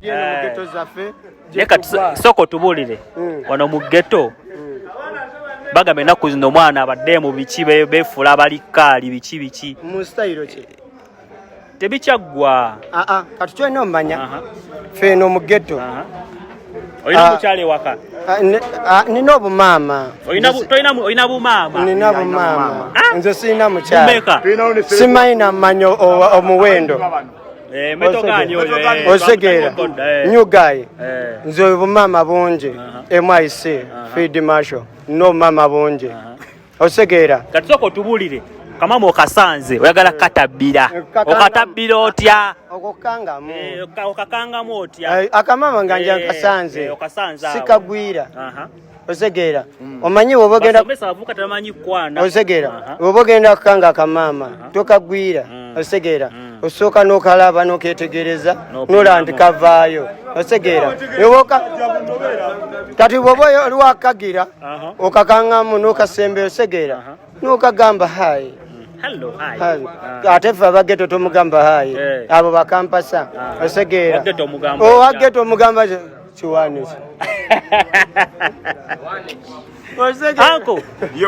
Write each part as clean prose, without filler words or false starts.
Ghetto zaffe. Naye kati sooka otubuulire wano mu ghetto bagamba ennaku zino omwana abadde mu biki, beefuula abalikkaali, biki biki. Mu sitayiro ki? Tebikyaggwa. Aa, kati kyolina omumanya, ffe eno mu ghetto Olina Ah. omukyala ewaka? Ah, nina obumaama. Olina bumaama? Nina bumaama. Ah. Nze sirina mukyala. Mumeka? Simanyi namanya omuwendo. Eh, metogani oyo, Osegeera? twamukodda, eh. New guy. Nze obumaama bungi. MIC Field Marshal, nina obumaama bungi, osegeera? Kati sooka otubuulire, kamama okasanze oyagala katabbira. Okatabbira otya? Okukangamu. Eh, okakangamu otya? Akamama nga nja nkasanze. Okasanze awo. Sikagwira. Osegeera? Omanyi woba ogenda Basomesa abavubuka tebamanyi kwana. Osegeera? Oba ogenda kukanga akamama, tokagwira, osegeera? Osooka n'okalaba n'oketegereza, nolaba nti kavaayo, osegeera? Kati bwoba oli wakagira, okakangamu n'okasembe, osegeera, n'okagamba, "Hi." Hello, hi. Hi. Ate ffe aba ghetto tomugamba hi. Abo bakampasa, osegeera? Wa ghetto omugamba Owa otya? Ghetto omugamba kiwani ki? Anko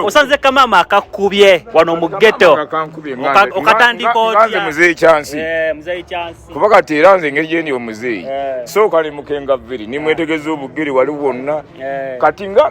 osanze kamama akakubye wano mu ghetto. Kankubye. Okatandika Nze otya? Muzeeyi Kyansi. Eh, muzeeyi Kyansi. Kuba kati era nze engeri gyendi omuzeeyi, sooka nemukenga vviri, nimwetegeza obugere wali wonna. Kati nga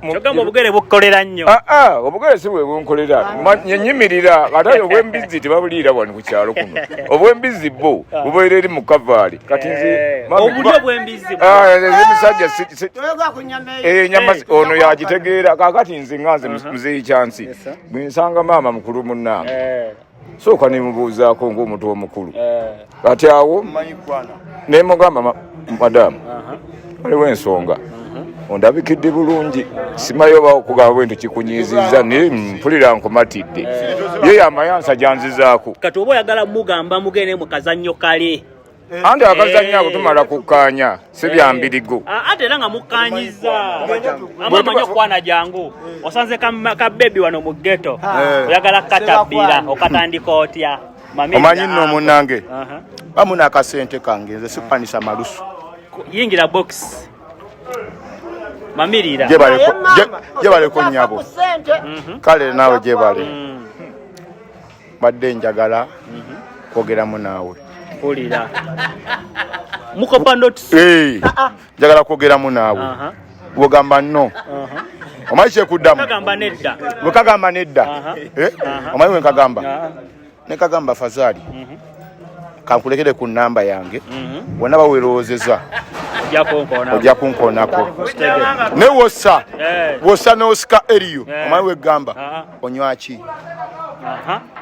Kyogamba obugere bukukolera nnyo. Ah, ah, obugere si bwe bunkolera. Nyimirira ate obwembizzi tebabuliira wano ku kyalo kuno. Obwembizzi bwo bubeera eri mu kavaali. Kati nze mami, Obulyo obwembizzi. Ah, emisajja Toyoga ku nyama eyo. Enyama ono yagitegeera. Kakati nze nga nze muzeeyi Kyansi, bwe nsanga maama mukulu munnange, sooka nemubuuzaako ng'omuntu omukulu. Kati awo nemugamba, "Madamu, waliwo ensonga, ondabikidde bulungi, simanyi oba okugamba bwe nti kikunyiizizza, naye mpulira nkumatidde." Ye yamayansa gyanzizaako. Kati oba oyagala mugamba mugende mu kazannyo kale. Anti akazannyo ako tumala kukkaanya, si bya mbirigo. Ah, ate era nga mukkanyiza ama amanyi okwana jangu, osanze ka baby wano mu ghetto, oyagala katabbira, okatandika otya? Mami, Omanyi nno munnange, bamu n'akasente kange, nze sikwanisa malusu. Yingira box, mamirira. Gyebaleko nnyabo. Kale naawe gyebale. Badde njagala kwogeramu naawe. Mpulira mukopa notes. Eh, njagala kwogeramu naawe. Wogamba no, omanyi kyekuddamu? Kagamba nedda. Wekagamba nedda. Eh, omanyi wenkagamba? Nekagamba, "Fazaali, kankulekere ku namba yange, wonna bawerowoozeza Ojja kunkoona. Ojja kunkoonako." Ne wossa wossa n'osika eriyo. Omanyi wegamba? "Onywaki?"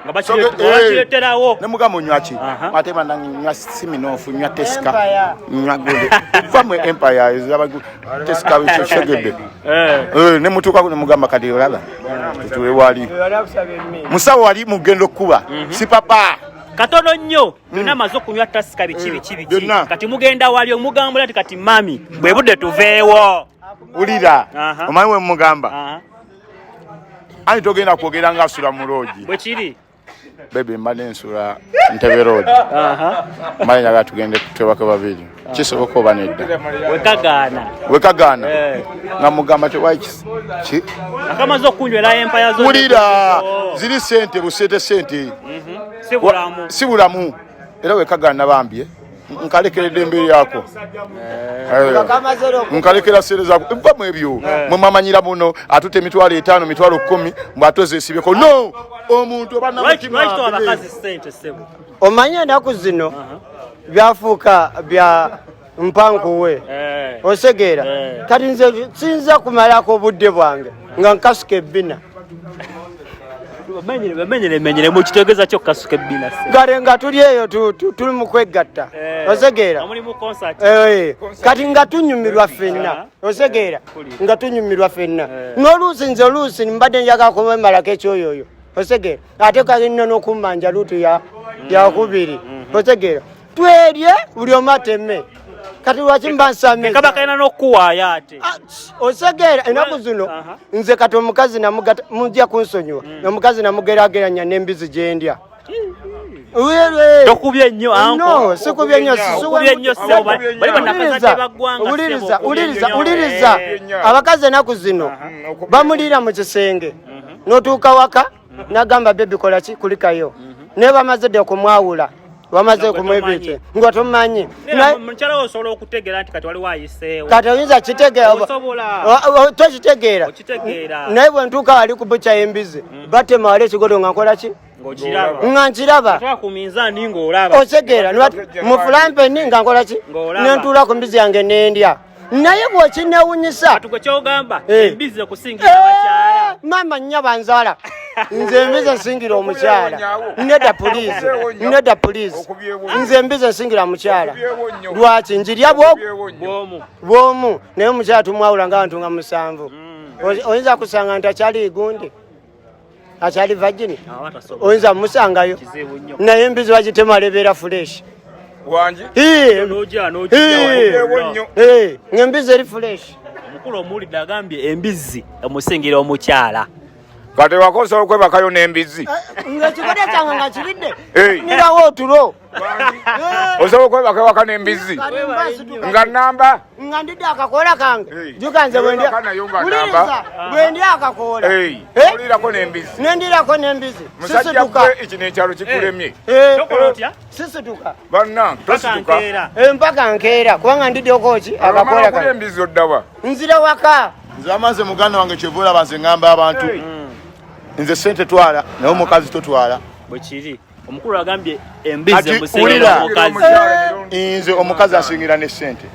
Nga bakireterawo. Nemugamba, "Onywaki?" Ate banange, nywa Smirnoff, nywa Tusker, nywa gude famwe Empire, Tusker, kyogedde. Nemutuukako nemugamba, "Kati olaba tutuwe wali musawo wali mugenda okkuba si papa." Katono nnyo, byonna amaze okunywa Tusker, biki biki biki. Byonna. Kati mugenda wali omugambula nti, "Kati mami, bwe budde tuveewo." Wulira. Omanyi wemugamba? Ani togenda kwogera nga asula mu lodge. Bwe kiri. "Baby, mbadde nsula Ntebe Road, mbaye njagala tugende twebake babiri, kisoboka oba nedda?" Wekagaana. Wekagaana, nga mugamba tewali ki. Akamaze okunywera Empire zo. Wulira, ziri sente busente sente. Si bulamu. Si bulamu. Era wekagaana, bambye nkalekeredde embeera yako. Nkalekera sente zako, vamu ebyo mwe mwamanyira muno, atutte 50,000, 10,000, mbwate ozesibeko no omuntu oba Lwaki namutima. towa abakazi sente, ssebo? Omanyi ennaku zino byafuuka bya mpankuwe. Osegeera? Kati nze siyinza kumalako obudde bwange nga nkasuka ebbina. Bamenyere mukitegeeza kyo kasuka ebbina, ssebo? Kale nga tuli eyo tuli mu kwegatta, osegeera? Nga muli mu concert. Kati nga tunyumirwa ffenna, osegeera? Nga tunyumirwa ffenna. N'oluusi nze oluusi mbadde njagala kubemalako ekyoyoyo, osegeera? Ate kalina n'okummanja luutu yakubiri, osegeera? Twerye, buli omu ateme. Kati lwaki mba nsame? Kaba kalina n'okukuwaayo ate. Ah, osegeera, ennaku zino nze kati omukazi namugata, mujja kunsonyiwa, omukazi namugerageranya n'embizi gyendya. Tokubye nnyo anko. No, sikubye nnyo. Okubye nnyo ssebo. Bali bannakazadde ba ggwanga. Wuliriza, wuliriza, wuliriza. Abakazi ennaku zino bamuliira mu kisenge, n'otuuka waka nagamba, "Baby, kola ki, kulikayo." Naye bamaze dde okumwawula, bamaze Nga gwe okumwebite nga tomanyi. Mukyala wo osobola okutegeera nti kati waliwo ayiseewo? Kati oyinza kitegeera? Osobola. Tokitegeera. Okitegeera. Naye bwe ntuuka wali ku bukya y'embizi, batema wali ekigodo nga nkola ki? Ng'okiraba. Nga nkiraba. Atwala ku minzaani ng'olaba. Otegeera? Mu fulampeni nga nkola ki? Ng'olaba. Nentuula ku mbizi yange nendya. Naye bw'okinewunyisa Kati gwe kyogamba, Eh. embizi ekusingira abakyala? Mama nnyaba nzala, nze embizi ensingira omukyala. Nedda please, nedda please, nze embizi ensingira mukyala. Lwaki njirya bwomu? Bwomu. Naye omukyala tumwawula nga bantu nga 7. Oyinza kusanga nti akyali gundi, akyali virgin. Aba tasobola. Oyinza musangayo. Kizibu nnyo. Naye embizi bagitema alebeera fresh. Wangi. N'ojja n'ojja. Nnyo. Ng'embizi eri fresh. Omukulu omuwulidde, agambye embizzi emusingira omukyala. Kati waka osobola okwebakayo n'embizi? Ng'ekikodo kyange nga kiridde, Hey. nirawo otulo. Osobola okwebaka waka n'embizi nga namba? Nga ndidde akakoola kange. Hey. Juka nze bwendya. Newebaka nayo nga Wuliriza, namba. bwendya akakoola. Hey, Eh? oliirako n'embizi? Nendirako n'embizi. Musajja Sisituka. gwe, ekino ekyalo kikulemye. Eh, Tokola otya? Sisituka. Bannange, tosituka. Bakankeera. Mpaka nkeera, kubanga ndiddeko ki? Olwamala Akakoola okulya kange. embizi oddawa? Nzira waka. Nze amaze, muganda wange, kyova olaba nze ŋŋamba abantu, nze sente twala, naye omukazi totwala. Bwe kiri, omukulu agambye embizi Kati emusingira wulira. omukazi. Nze omukazi asingira ne sente.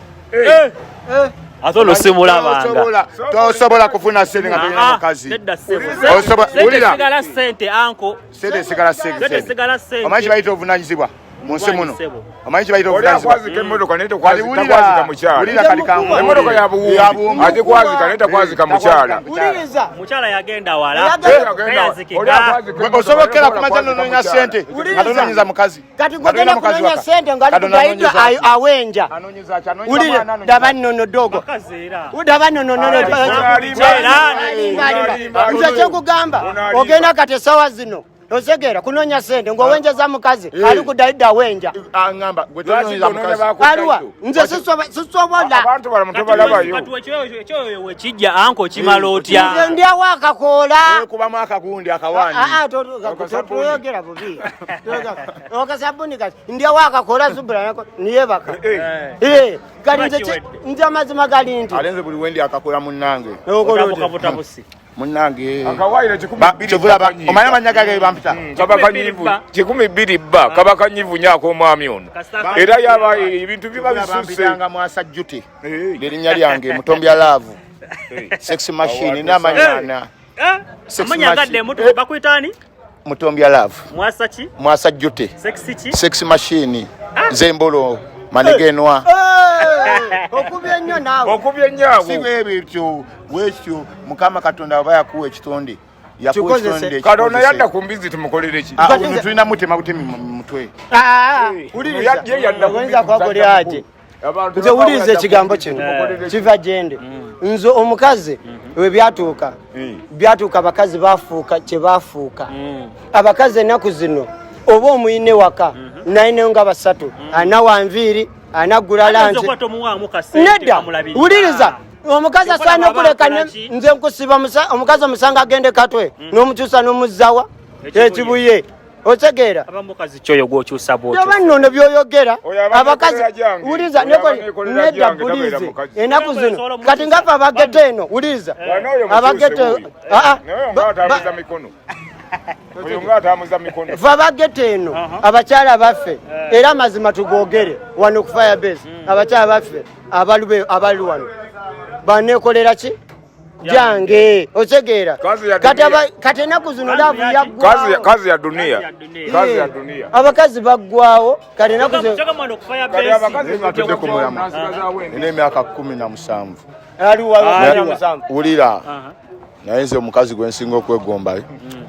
Ate olwo simulabanga. Tosobola kufuna sente nga tolina mukazi. Nedda ssebo. Osobola- wulira. Sigala sente anko. Sente esigala Sente sente. sigala sente. Omanyi kibayita obuvunanyizibwa mu nsi muno? Ssebo. Omanyi kibayita Oli obuvunanyizibwa? akwazika emmotoka naye Kati wulira, takwazika mukyala. wulira, kati kankubuulire. Emmotoka ya buwumbi agikwazika naye takwazika mukyala. Wuliriza. Mukyala yagenda wala. Yagenda- Teyazikika. Oli akwazika Gwe emmotoka, osobola okukera naye ku makya nonoonya takwazika sente Wuliriza. nga tonoonyeza mukazi. Kati Nga gwe tolina genda mukazi kunoonya waka. sente nga ali Kati kudayidwa onoonyeza ki? awenja. Anoonyeza ki? Anoonyeza Wulira, mwana, anoonyeza daba ki? nnono dogo. Bakazi era. Daba nnono nono. Nze kyekugamba, ogenda kati essaawa zino osegeera kunoonya sente ng'owenjeza mukazi ali kudayidda awenja. Aŋŋamba gwe tonoonyeza mukazi. Aliwa? Nze sisobola. Abantu balamu tobalabayo. Kati ekyoyo wekijja anko okimala otya? Nze ndyawo akakoola. Kubamu akagundi akawaani. Ah, ah, toyogera bubi. Okasabuni kati ndyawo akakoola zubula niyebaka. Eh, kati nze nze amazima gali nti Alenze buli wendi akakola munnange. Okola otya? Otabuka butabusi. Munnange. Akawaayiro 12. Kyovulaba omanyi amannya gange bampita. Kaba kanyivu 12 bba kaba kanyivu nnyo ak'omwami ono. Era yaba ebintu biba bisusse. Bampitanga Mwasa Jute. Eh. Lerinnya lyange Mutombya Love. Sex machine n'amanyana. Sex Amanya machine. agadde emutu bakwita ani? Mutombya Love. Mwasa ki? Mwasa Jute. Sex ki? Sex machine. Zembolo manegenwa. Eh, okubye nnyo naawe. Okubye nnyo awo. Si bwebityo bwekityo Mukama Katonda aba yakuwa ekitonde. Yakuwa Kikozese. ekitonde. Katonda yadda ku mbizi, tumukolere ki? Ah, ono tulina mutema butemi mu mutwe. Ah, wuliriza. Ye yadda ku Oyinza mbizi, kwagolera ati Abantu nze wuliriza ekigambo kino Tumukolere ki? kiva gyendi. Nze omukazi we byatuuka, byatuuka abakazi bafuuka kye bafuuka. Abakazi ennaku zino oba omuyine waka nayinayo nga basatu, ana wanviiri, anaggula Ayinza lanki. okuba tomuwaamu kasente Nedda. kamulabirira. Wuliriza, omukazi Kyokka asaana bw'aba okuleka akola ki? nze nkusiba omukazi omusanga agende Katwe n'omukyusa n'omuzzawa Ekibuye. Ekibuye, otegeera? Aba mukazi kyoyo gwokyusa bwotyo. Oba nnono byoyogera. Oyo aba Abakazi neekolera gyange. wuliriza. Oyo aba Neko- neekolera nedda gyange, tabeera pulizi. mukazi. Ennaku zino Osobola kati ngafe abagete eno, wuliriza. Bano oyo mukyuse Abagete wuuyo. Ah, ah. Naye oyo nga atambuza mikono. Oyo nga atambuza mikono. Fe abagete eno, abakyala baffe, era amazima tugogere wano ku Firebase, abakyala baffe abalube abali wano banekolera ki jange, otegeera? Kazi ya Kati dunia. Kati ennaku zino Kazi laavu ya ki? Kazi yaggwawo. kazi ya dunia. Kazi ya dunia. Kazi ya dunia. Abakazi baggwawo kati ennaku zino. Kyokka mwana okufa Kati abakazi Nga tujje ku mulamwa. nasigazawo embizi. Nina emyaka 17. Aliwa? Aliwa. 17. Wulira, naye nze omukazi gwe nsinga okwegomba,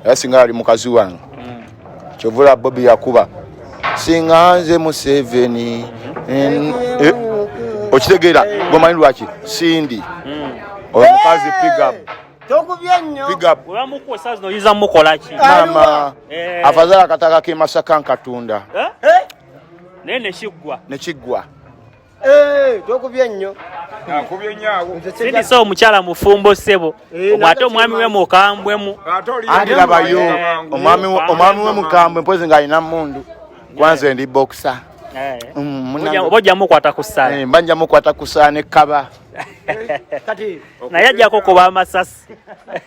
era singa yali mukazi wange, kyovula Bobi yakuba singa nze Museveni. Okitegeera? Gomanyi lwaki sindi oyo mukazi piga. Tokubye nnyo. Big up. Bwe bamukuwa essaawa zino oyinza mukola ki? Maama Eh. afadhali akataka k'e Masaka nkatunda. Eh? Eh? Naye nekiggwa. Nekiggwa. Eh, tokubye nnyo. Akubye nnyo awo. Sindi so omukyala mufumbo ssebo. Eh, Omwo ate omwami we mukambwemu. Ate oli Anti labayo omwami we mukambwe mpozi ng'alina mmundu. Kwanza ndi boxer. Eh. Munange. Oba ojja mukwata ku ssala. Eh, mba nja mukwata ku ssala ne kkaba. Kati Naye ajjako kuba amasasi.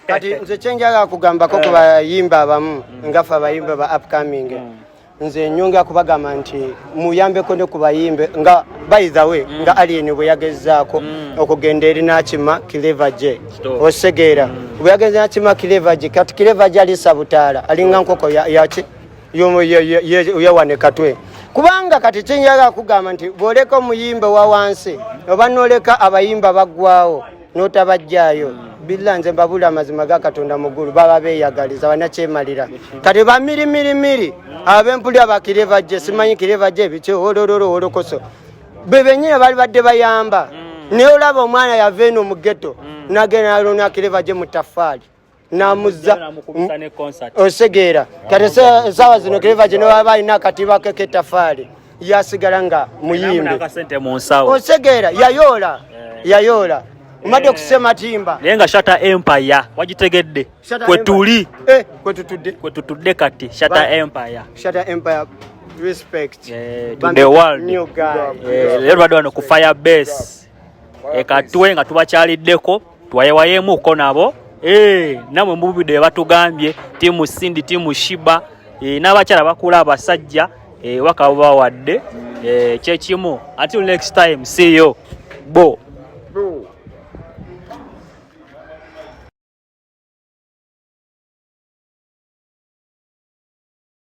Kati nze kyenjagala kugambako ku bayimba abamu nga ffe abayimba ba upcoming, nze nyongera kubagamba nti muyambeko ne ku bayimbe nga by the way nga Alien bwe yagezaako okugenda eri n'akima Clever J. Osegeera bwe yagenze n'akima Clever J, kati Clever J alisa butaala alinga nkoko yaki yewane katwe. Kubanga kati kyenjagala kugamba nti bw'oleka omuyimba wa wansi oba n'oleka abayimba baggwawo n'otabajjaayo, billa nze mbabula amazima ga Katonda mu ggulu, baba beeyagaliza banakyemalira. Kati bamirimirimiri ab'empulira ba Clever J, simanyi Clever J biki olololo olokoso be bennyini bali badde bayamba. Naye olaba omwana yava eno mu ghetto n'agenda n'alona Clever J mu taffaali n'amuzza Namukubisa ne concert. Osegeera kati essaawa zino Clever J newaba alina akatiba ke k'ettafaali yasigala nga muyimbi. N'akasente mu nsawo. Osegeera yayoola yayoola omadde okusematimba. Naye nga Shatta Empire wagitegedde. Kwe tuli. Eh, kwe tutudde. Kwe tutudde kati Shatta Empire. Shatta Empire, respect. Eh, to the world. New guy. Eh, leero tubadde wano ku Fire Base ekatwe nga tubakyaliddeko tuwayewayeemuko nabo. Eh, namwe mububidde batugambye tiimu Cindy, tiimu Shiba, eh, n'abakyala bakula abasajja, eh, waka babawadde, eh, kyekimu. Until next time, see you bo.